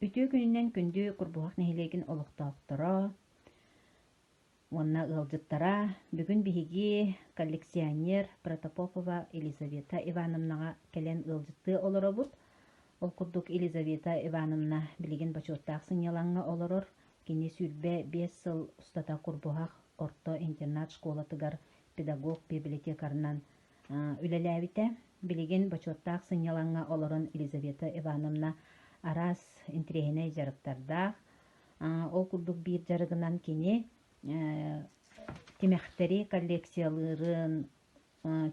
Үтүө күнүнэн күндү Курбуһах нэһилиэгин олохтоохторо уонна ыалдьыттара! Бүгүн биһиги коллекционер Протопопова Елизавета Ивановнаҕа кэлэн ыалдьыттыы олоробут. Ол курдук Елизавета Ивановна билигин бочуоттаах сынньалаҥҥа олорор. Кини 25 сыл устата Курбуһах орто интернат школатыгар педагог-библиотекарынан үлэлээбитэ. Билигин бочуоттаах сынньалаҥҥа олорон Елизавета Ивановна араас интэриэһинэй дьарыктардаах. Ол курдук биир дьарыгынан кини тимэхтэри коллекциялыырын,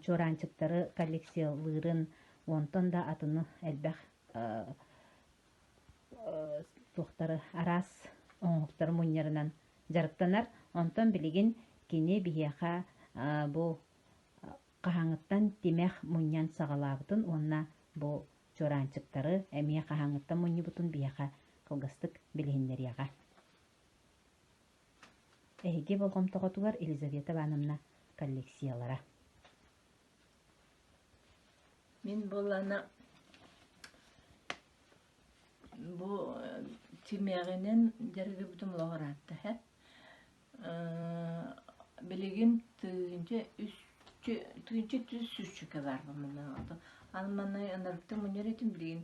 чуораанчыктары коллекциялыырын, онтон да атыны элбэх туохтары араас оҥоһуктары мунньарынан дьарыктанар. Онтон билигин кини биһиэхэ бу хаһааҥҥыттан тимэх мунньан саҕалаабытын уонна бу чуораанчыктары эмиэ хаһааҥҥыттан мунньубутун биһиэхэ кылгастык билиһиннэриэҕэ. Эһиги болҕомтоҕутугар Елизавета Ивановна коллекциялара. Мин буоллаҕына бу тимэҕинэн дьарыгырбытым олох ыраатта эһэ. Билигин тыһыынча үс тыһыынча түс сүүсчэкэ баар манна. Аны манна ынырыктыы мунньар этим билигин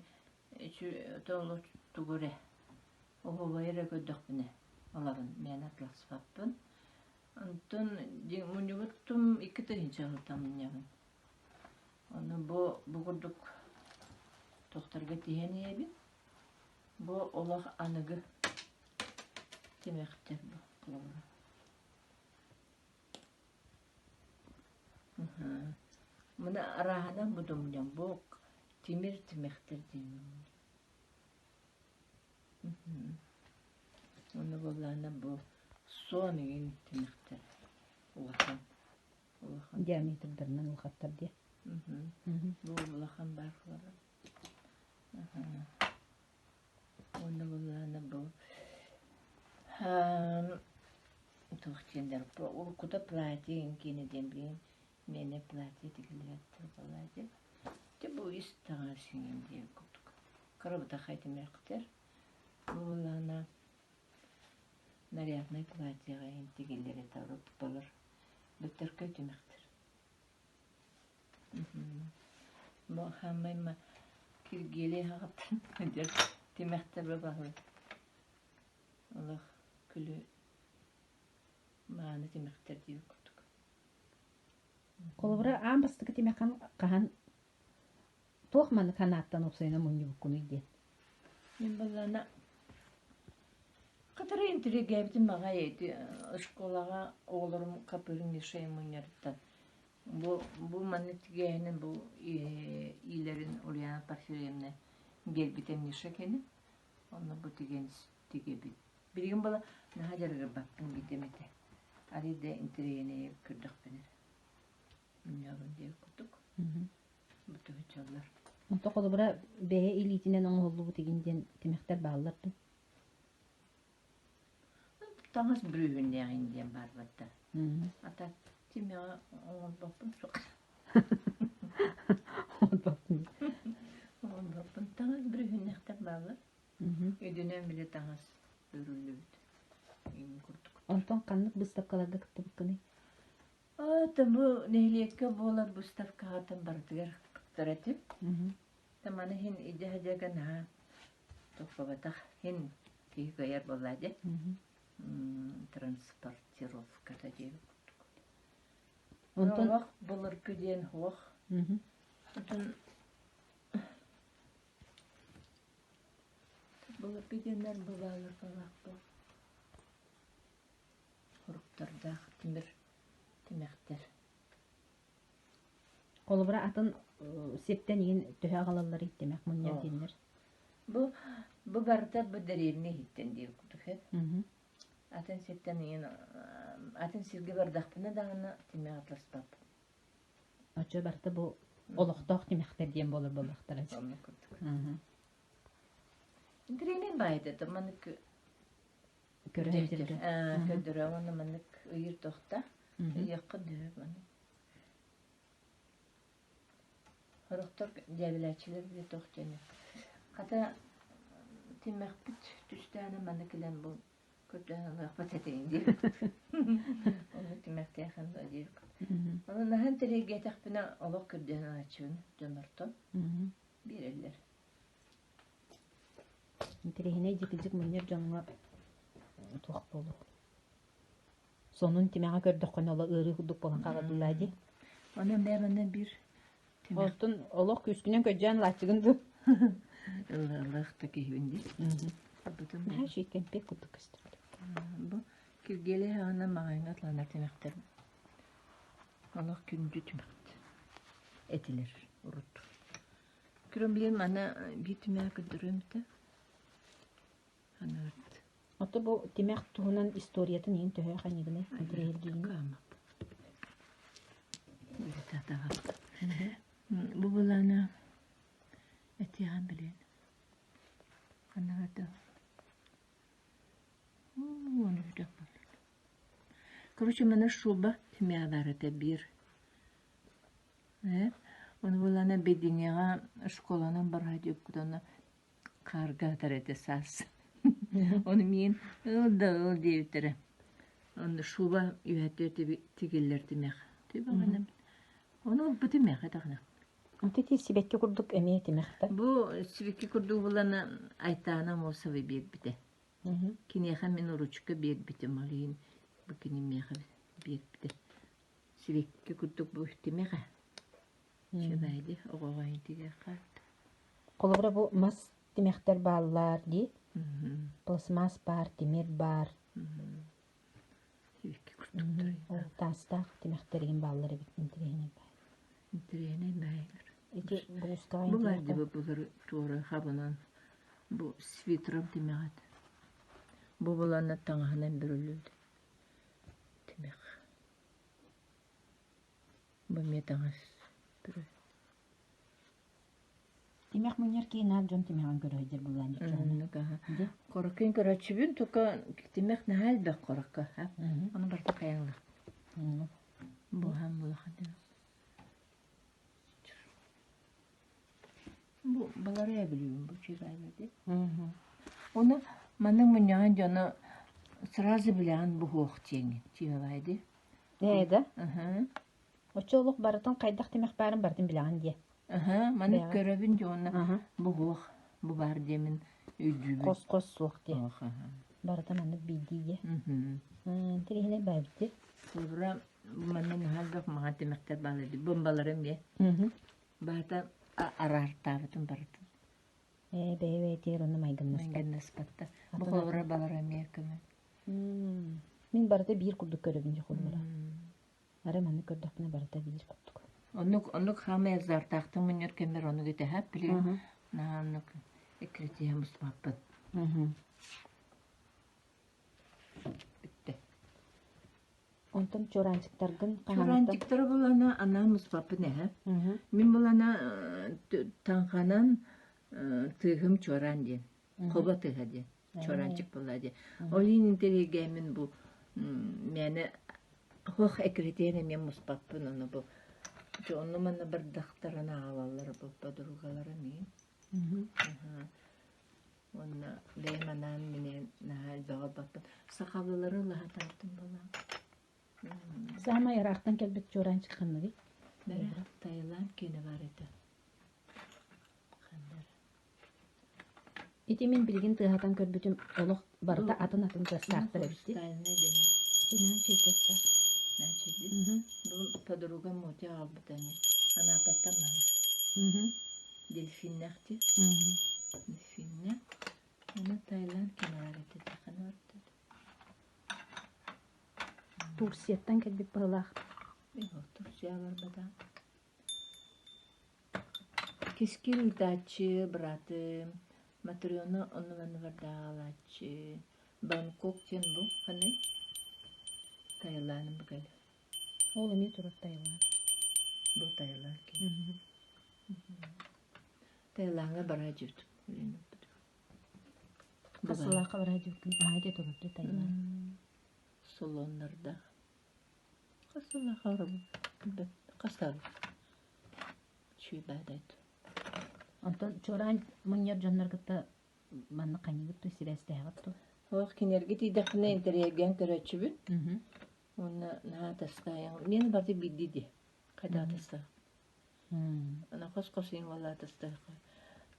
тугу эрэ оһуобайы эрэ көрдөхпүнэ ылабын мээнэ атыласпаппын. Онтон мунньубутум 2 тыһыынча сылтан мунньабын. Ону бу бу курдук тохторго тиһэн иһэбин. Бу олох аныгы тимэхтэр бу холобура. Маны арааһынан бу думньам бу тимир тимэхтэр диэн. Уонна буоллаҕына бу суон игин тимэхтэр улахан улахан Диаметрдарынан улахаттар диye. Бу улахан баар холобура. Уонна буоллаҕына бу туох диэннэр уруккута платье киэнэ диэн билигин миэнэ платье тигиллибэттэр платье. Дьэ бу ис таҥас иҥин диэн курдук. Кыра тимэхтэр. Бу буоллаҕына наряднай платьеҕа иһин тигиллэр этэ урут былыр бүттэркэй тимэхтэр. Бу хаамай Киргиэлэй аҕаттан сылдьар тимэхтэр бабаһы олох күлү мааны тимэхтэр диир курдук. Холобура, аан бастакы тимэххин хаһан туох маннык санааттан уопсайынан мунньубуккунуй диэн? Мин баллаана Кытары интиригээбитим аҕай ити школаҕа оҕолорум хапыһын мишень мунньарыттан Бу бу маннык тигээһинин бу иилэрин Ульяна Порфирьевна биэрбитэ Миша кини. Онно бу тигэн тигэбит. Билигин була наһаа дьарыгырбаппын биирдэм этэ. Арый да интэриэһинэйи көрдөхпүнэ эрэ. Мунньабын диэбит курдук. Бу туһуччаллар. Онто холобура бэйэ илиитинэн оҥоһуллубут игин диэн тимэхтэр бааллар дуу? Таҥас бүрүүһүннээҕин диэн баарбатта. Ата тимэҕи оҥорбоппун суох. Оҥорбоппун. Оҥорбоппун. Таҥас бүрүүһүннээхтэр бааллар. Өйдөнөн били таҥас өрүллүбүт. Иҥ курдук. Онтон ханнык быыстапкаларга кыттыбыккыный? Ата бу нэһилиэккэ буолар быыстапкаҕа барытыгар кыттар этим. Маны иһин идэ садьага наһаа тохтоботох иһин киһи кыайар буоллаа дии. Транспортировката диэбит курдук. Онтон Олох былыргы диэн суох. Онтон былыргы диэннэр бу бааллар балаах бу хоруктардаах тимир тимэхтэр. Холобура атын сиртэн игин төһө аҕалалларый тимэх мунньар диэннэр? Бу бу барыта бу дэриэбинэ иһиттэн диир курдук һэ. Атын сиртэн игин атын сиргэ бардахпына даҕаны тимэх атласпаппын. Оччо барыта бу олохтоох тимэхтэр диэн буолар буоллахтара. Оннук курдук. Интэриэһинэй баайда да маннык Көрөн сиргэ. Көрдөрө уонна маннык ыйыр тохта. Ыйыахха дөһө маннык. Сорохтор дьээбэлээччилэр бile тох диэн. Хата. Тимэхпит түстээнэ манна кэлэн бу көрдөөн ылыахпыт этиҥ диэбит. Ону тимэхтээхин да диэбит. Ону наһан тэриэргээтэхпинэ олох көрдөөн ылааччыбын дьоннортон биэрэллэр. Интэриэһинэй дьикидьик мунньар дьоҥҥо туох буолуо? Сонун тимэҕэ көрдөххүнэ оло ыарыы курдук буолан хаалар дии. Онон бэйэм биир тимэх Оттон олох күүскүнэн көдьөөн лааччыгын дуу? ылыах да киһибин дии. Бутун Наһаа үчүгэй кэмпиэт курдук көстөр. Бу Киргиэлэй аҕынан маҕаһыыҥҥа атланар тимэхтэр олох күндү тимэхт этилэр урут. Көрөн билигин маны биир тимэҕи көрдөрүөм этэ. Аныгыт Ото бу тимэх туһунан историятын иһин төһө ханьыгыный интэриэһиргиигин? Бу былаана этиэҕин билин. Аныгыт Короче, маны шуба тимэҕэ баар этэ биир. Ээ, ону булана Бэдиҥэҕэ школанан бараа диэбиккит онно хаарга сытар этэ саас. Ону миин ыл да ыл диэбиттэрэ. Онно шуба үөһэттэр тигиллэр тимэх. Ону ылбытым миэхэ даҕаны. Ити ити сибэкки курдук эмиэ тимэх да? Бу сибэкки курдук булана Айтаана Амосова биэрбитэ. Киниэхэ мин ручка биэрбитим, ол иһин бу кини миэхэ биэрбитэ. Сибэкки курдук бу тимэх ээ. Үчүгэйди оҕоҕо иһитигэр хаалта. Холобура бу мас тимэхтэр бааллар дии. Пластмасс баар, тимир баар. Сибэкки курдуктар. Ол таастаах тимэхтэригин бааллар эбит интэриэһинэй баай. Интэриэһинэй баайгар. Ити булуускаҕа Бу баар дии былыр туора хабынан бу свитером тимэҕит. Бу буланна таҥаһынан бүрүллүбүт тимэх. Бу эмиэ таҥас бүрү. Тимэх мунньар киһи наар дьон тимэҕин көрө сылдьар буоллаан Оннук аха. Хороккун көрөөччүбүн только тимэх наһаа элбэх хорокко. Ону барыта хайаҥлах. Буһан булахан Бу балары эбилүүм бу чыгаайбыты. Ону маннык мунньаҕын дьоно сразу билэҕин буһуох диэҥҥин чыгабайды. Ээ да? Оччо олох барытын хайдах тимэх баарын барытын билэҕин диэ. Аһа, маны көрөбүн дьэ уонна буһуох бу баар диэмин өйдүүбүн. Хос-хос суох диэ. Барыта маннык биирдии диэ. Интэриэһинэй баайбыт Холобура, манна наһаа элбэх маҥан тимэхтэр бааллар дии. Бомбаларым диэ. Баата араартаабытым барытын. Ээ, бэйэ-бэйэтигэр онно майгыннаспат. Майгыннаспаттар. Бу холобура балар эмиэ көмө. Мин барыта биир курдук көрөбүн дьэ холобура. Арай маннык көрдөхпүнэ барыта биир курдук. Оннук оннук хаамай азартаахтык мунньар кэммэр оннук итэһэп билигин наһаа оннук эккирэтиһэ муспаппын. Бүттэ. Онтон чуораанчыктаргын хаһааҥҥыттан Чуораанчыктары булана анаан муспаппын эһэ. Мин булана таҥханан тыаһым чуораан диэн. Хобо тыаһа диэн. Чуораанчык буолла диэн. Ол иһин интэриэһиргээммин бу мээнэ Ох, эккирэтиэн эмиэ муспаппын ону бу дьэ онно манна бардахтарына аҕалаллар бу подругалара миин. Уонна бэйэм анаан минээн наһаа элбэҕи ылбаппын. Сахалыылары ылаһатаатым буолан. Саамай ыраахтан кэлбит чуораанчык ханныгый? Бэрэ Таиланд киэнэ баар этэ. Ханна эрэ. Ити мин билигин тыаһатан көрбүтүм олох барыта атын-атын тыастаахтар эбит дии. Хрустальный дэнэр. Ити наһаа үчүгэй тыастаах. Значит, бу подруга Мотя аҕалбыта ини. Анапаттан малы. Дельфиннээх дии. Дельфиннэ. Аны Таиланд кэмээр этэ тахана барда. Турцияттан кэлбит быһыылаах. Турция барбата. Кискил ыытааччы, быраатым, Матрена онно-манна бардаҕалааччы, Бангкок диэн бу ханный? Таиланым бу кэлэ. Ол эмиэ турар Таиланд. Бу Таиланд кини. Таилаҥҥа бараа дьүт. Хас сылаахха бараа дьүккүн аа дьэ турар Таиланд. Салоннардаах. Хас сыллаах барабын? Хас Онтон чуораан мунньар дьоннор кытта манна хайыгыт дуу, сибээстэһэҕит дуу? Суох, кинилэргэ тиийдэхпинэ интэриэһиргээн көрөөччүбүн. Уонна наһаа атастаайаҥ. Миэнэ барыта биирдии дии. Хайдах атастаах. Ана хос-хос иҥ уола атастаахха.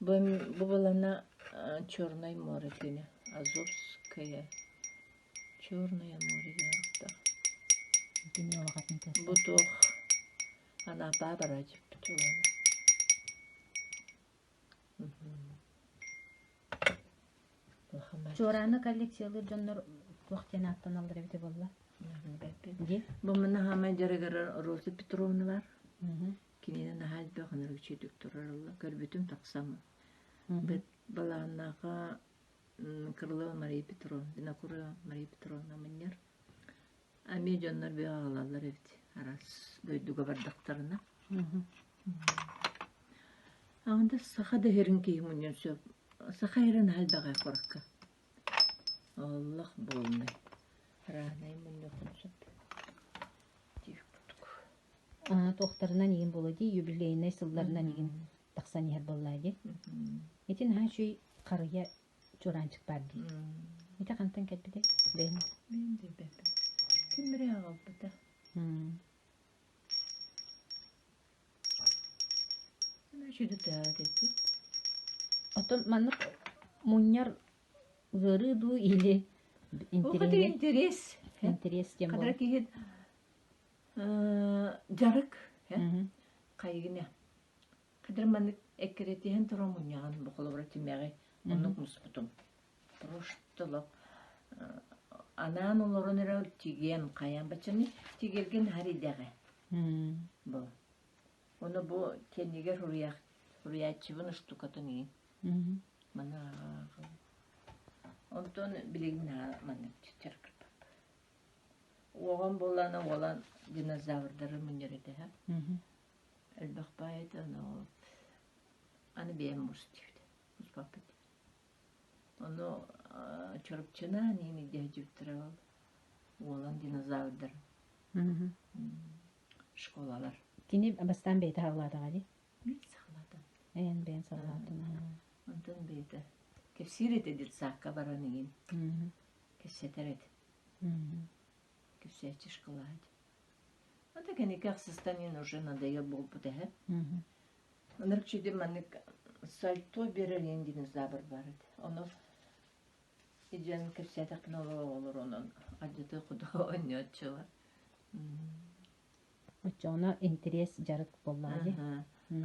Бу, бу балана Черное море кини. Азовское. Черное море диэн ааттаах. Кини улахатын Бу туох Анапаа бараачыппыт улаана. Чуорааны коллекциялыыр дьоннор туох диэн ааттаналлар эбитэ буолла? Дии? Бу манна хаамай дьарыгырар Роза Петровна бар. Кинини наһаа элбэх ынырык үчүгдүк турараллар. Көрбүтүм тахсам. Бэт балааннаахха Крылова Мария Петровна, Винокурова Мария Петровна мунньар. Эмиэ дьоннор бөҕө аҕалаллар эбит араас дойдуга бардахтарына. Аҕында саха да иһэрин киһи мунньуон сөп. Саха иһэрин наһаа элбэҕэ куоракка. Олох буолнай. Разнай мунньуоххун сөп. Диир курдук. Туохтарынан игин буолуо дии, юбилейнай сылларынан игин тахсан иһэр буоллаа дии. Ити наһаа үчүгэй харыйа чуораанчык баар дии. Ити хантан кэлбитэй? Бэйэҥ? Бэйэм билбэппин. Ким эрэ аҕалбыта. Үчүгэй Оттон маннык мунньар ыарыы дуу или интэриэс? Интэриэс. Интэриэс диэн Хадра киһи дьарык хайыгына Хадыр маннык эккирэтиһэн туран мунньаҕын бу холобура тимэҕи оннук муспутум. Проштолох анаан олорон эрэ тигиэн хайаан баччаны тигэргэ наһар идэҕэ. Бу. Ону бу кэннигэр суруйааччыбын штукатын иин. Маны Онтон билигин наһаа маннык чаркырбап. Уоҕан буоллаана уолан динозаврдары мунньар этэ. Элбэх баайыта ону аны бэйэм мус диэбит муспаппыт. Ону Чурапчынаан иин илдьэ сылдьыбыттара ол уолан динозаврдар школалар. Кини бастаан бэйэтэ саҕалаатаҕа дии? Мин саҕалаатым. Эн бэйэн саҕалаатын. Онтон бэйэтэ кэпсиир этэ детсадка баран игин кэпсэтэр этэ. Кэпсээччи школаҕа Это кэнники ахсыстан мин уже надоел буолбут эһэ. Ынырык чүйдүм маннык сальто биэрэр диэн динозавр баар этэ. Ону идьэн кэпсээтэхпинэ олор онон алдьатыы кудаа оонньооччулар. Оччоҕуна интэриэс дьарык буоллаҕа дии.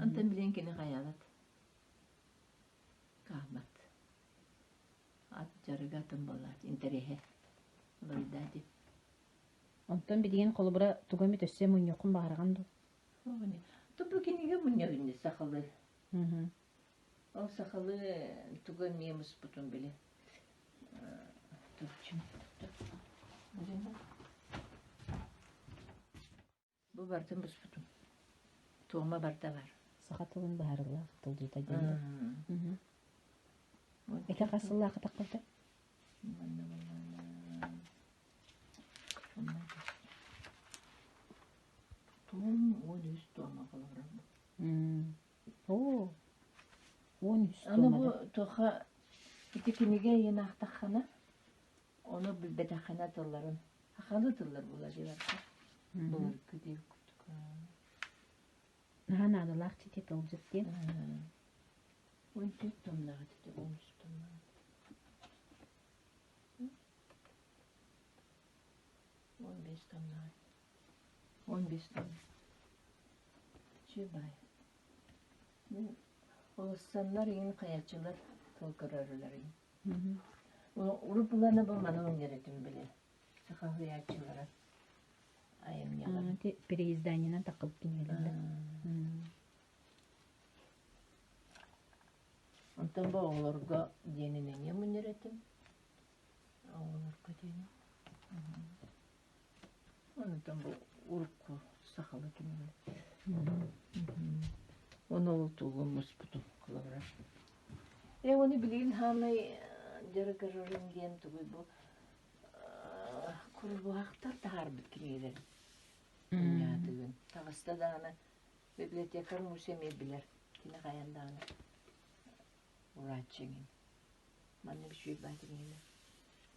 Онтон билигин кини хайаабат. Каамат. Ат дьарыга атын буоллаат интэриэһэ. Уларыйдаа дии. Онтон билигин холобура тугу эмит өссө мунньуоххун баҕараҕын дуу? Бу кинигэ мунньабын сахалыы. Ол сахалыы тугу эмиэ муспутун били. Бу барытын буспутум. Туома барда бар. Саха тылын быһаарылаах тылдьыта диэн. Ити хас сыллаахха таххалта? Туом 13 туома холобура. Оо, 13 Аны бу туха ити кинигэ ийэн аахтаххына, ону билбэтэххинэ тылларын сахалыы тыллар буолар диэбэккэ. Былыргы диир курдук. Наһаа наадалаах дьиэ тылдьыт диэн. 14 томнаах этэ, 13 томнаах. 15 томнаах. 15 том. Чүбай. Мин олуссаннар иҥин хайаччылар тыл көрөрүлэр иҥин. Урут булана бу маны мунньар этим били. Саха уһуйааччылара айымньылара. Переизданиенан таххыбыт кинигэлэрдэ. Онтон бу оҕолорго диэнин эмиэ мунньар этим. Оҕолорго диэни. Онтон бу урукку сахалыы кинигэлэр. Ону ол тугу муспутум холобура. Э уону билигин хаамай дьарыгырарым диэн тугуй бу курбуһахтар таһаарбыт кинигэлэр мунньаатыгын. Таҕыста даҕаны библиотекарь Муся эмиэ билэр. Кини хайан даҕаны урааччы эҥин. Манна үчүгэй баай кинигэни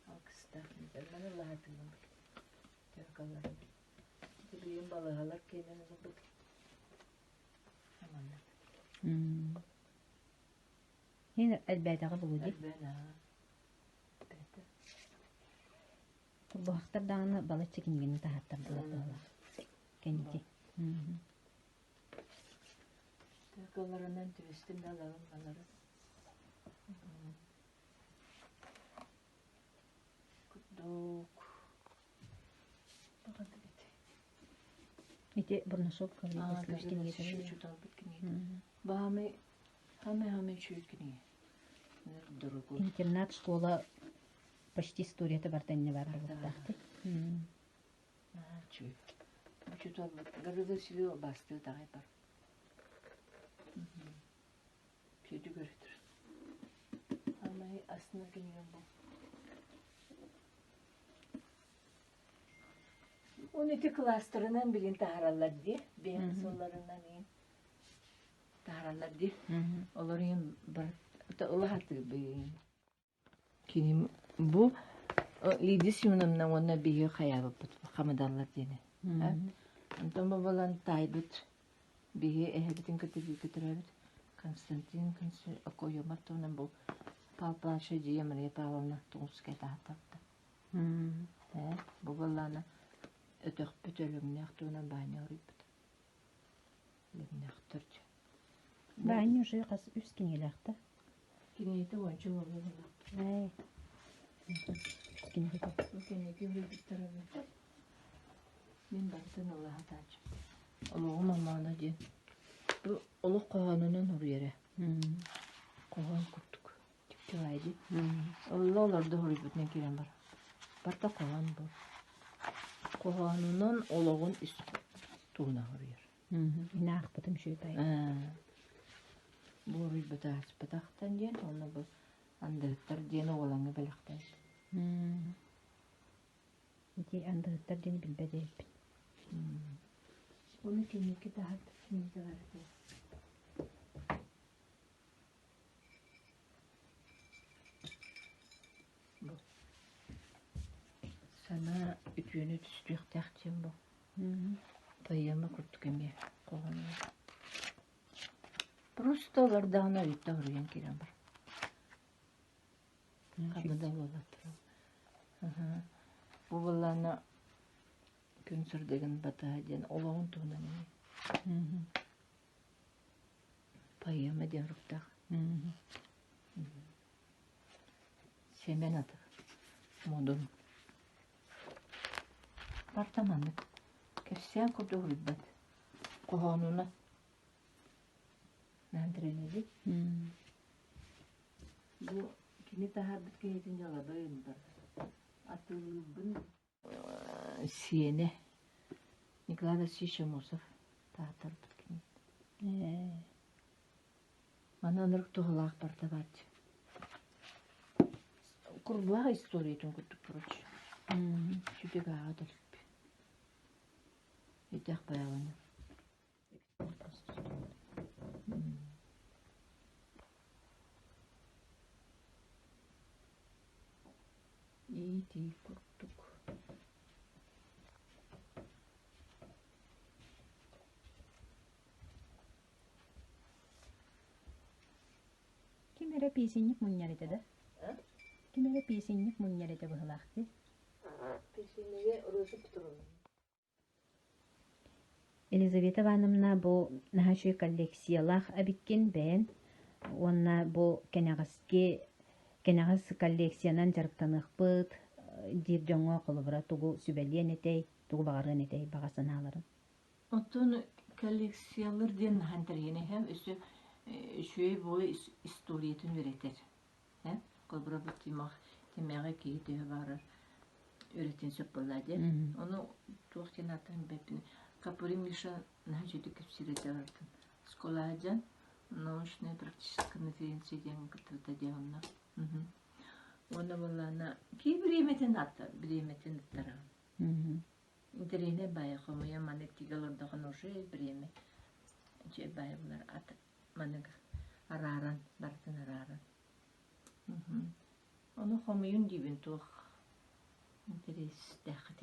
алгыстаах маны ылаһатыыбын Тыркалларын. Ити билигин балыыһалар киэнин ылбыт. Маннык. Ин элбээтэҕэ булуу дии. Элбээн аа. Бэйэтэ. Курбуһахтар даҕаны балачча кинигэни таһааттардылар быһыылаах. Кэнники. Тыркаларынан түбэстим да ылабын балары. Курдук. Ити Бурнашов Гаврил Васильевич кинигэтэ. Учууталбыт кинигэтэ. Баамай хамай-хамай үчүгэй кинигэ. Дорогой. Интернат школа почти историята барыта иннэ баар буолуохтаах. Үчүгэй. Учууталбыт Гаврил Васильевич бастыы таҕай бар. Күдү көрүтэр. Хамай астына кинигэ бу. Оны ити кылаастарынан билин таһараллар дии. Бэйэм сылларынан иин таһараллар дии. Олор иин ылаһатыыбын. Кини бу Лидия Семеновна уонна биһиги хайаабыппыт хамадаллар диэни. Онтон бу балан таайбыт биһи эһэбитин кытта бииргэ төрөөбүт Константин Окоемов туһунан бу Павел Павлович эдьиийэ Мария Павловна Томская таһааттарбыта. Ээ, бу буоллаҕына өтөхпүт өлөҥнөөх туһунан баанньа уруйбут. Өлөҥнөөхтөр дьэ. Баанньа уже хас үс кинигэлээх да? Кинигэтэ уонча буолуо буоллах. Ээ. Үс кинигэтэ. Бу кинигэ уруйбуттара эбит. Мин барытын ыла сатааччым. Олоҕум омооно диэн. Бу олох хоһоонунан уруйар ээ. Хоһоон курдук. Чыпчылай дии. Олла олордо уруйбутунан киирэн бар. Барыта хоһоон бу. Хоһоонунан олоҕун ис туһунан уруйар. Мин аахпытым үчүгэй. Бу уруйбута ааспатахтан диэн уонна бу андыһыттар диэн уолаҥҥа бэлэхтээбит. Ити андыһыттар диэн билбэт эбиппин. Уну киники таһат кинигэ бар этэ. Бу санаа үтүөнү түстүөхтээх диэн бу. Поэма курдук эмиэ хоһооннор. Просто олордоҕуна өйтө уруйан киирэн бар. Ханна да буоллар Бу буоллаҕына күн сырдыгын батыһа диэн олоҕун туһунан эмиэ. Поэма диэн уруктаах. Сэмэн аты модун. Барыта маннык. Кэпсээн курдук уруйбат. Хоһоонуна. Наантренеди. Бу кини таһаарбыт киһитин дьалабын бар. Атыылыырбын сиэнэ Николай Васильевич Амосов таһааттарбыт кини. Маны ынырык туһалаах барыта бааччы. Курбуһах историятын курдук короче. Сүтүк ааҕа дэлби. Өйдөөх байаҕына. Иитии курдук. Ким эрэ песенник мунньар этэ да? Ким эрэ песенник мунньар этэ быһылаах дии. Песеннигэ Роза Петровна. Елизавета Ивановна бу наһаа үчүгэй коллекциялаах эбиккин бэйэн уонна бу кэнэҕэски кэнэҕэс коллекциянан дьарыктаныахпыт диир дьоҥҥо холобура тугу сүбэлиэн этэй, тугу баҕарыан этэй баҕа санааларын? Оттон коллекциялар диэн наһаа интэриэһинэй өссө үчүгэй буола историятын үөрэтэр. Холобура бу Тимох Тимэҕи киһи төһө баҕарар үөрэтиэн сөп буолла диэн. Ону туох диэн ааттаан билбэппин. Капури Миша наһаа үчүгэйдик кэпсиир этэ барытын. Школа диэн научная практическая конференция диэн кыттыбыта диэн онно. Уонна буоллаҕына киһи бириэмэтин аттар, бириэмэтин ыттараҕын. Интэриэһинэй баайа хомуйан маннык тигэ олордоҕуна уже бириэмэ үчүгэй баайа булар ат маннык арааран барытын арааран. Ону хомуйун диибин туох интэриэстээххитин.